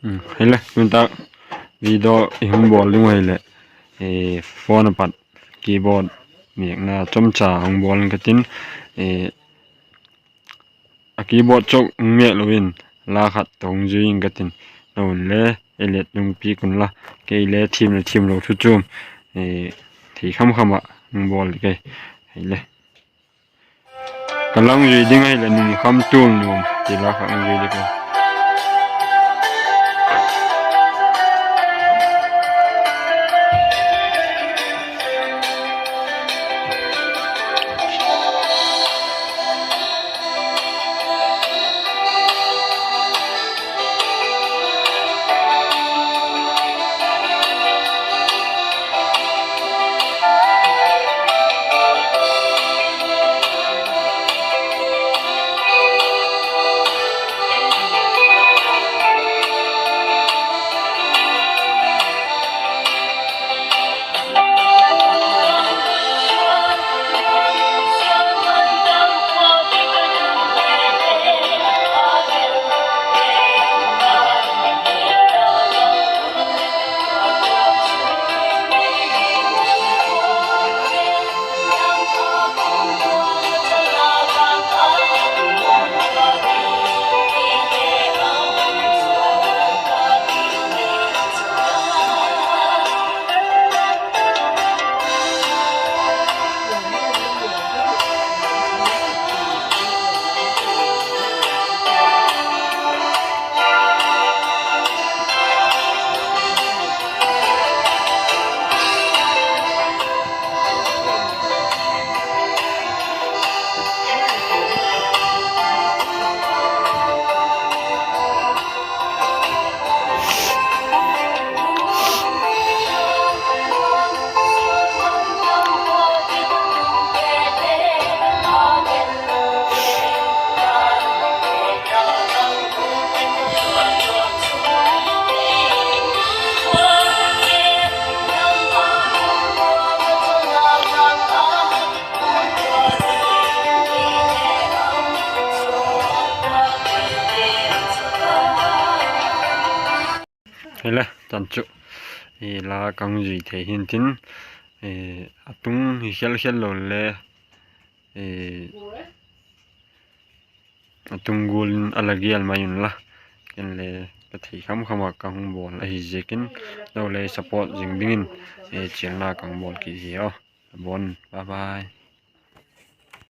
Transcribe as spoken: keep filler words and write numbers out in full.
Hile, tun tak video i hung bawl ding uh hileh, phone a pat keyboard mêkna chomcha hung bawl ing ka tin, a keyboard chu hung mêk lo in la khat tawh hung zui ing ka tin, na un le ei let nung piak unla, kei le thiam le thiamlo thu chu thei kham kham ah hung bawl ding ka hi. Hile, ka la hung zui ding ahileh, nung kham tul nuam ti la kha hung zui ding ka hi. Hile, chan chu la ka hung zui thei hi'ntin, a tung hi khel khel lo le a tung gual in a la gel mai unla, ken le ka thei kham kham ah ka hung bawl ahi ziakin, no le support zing dingin chialna ka hung bawl kit hi a. Bon, bye bye.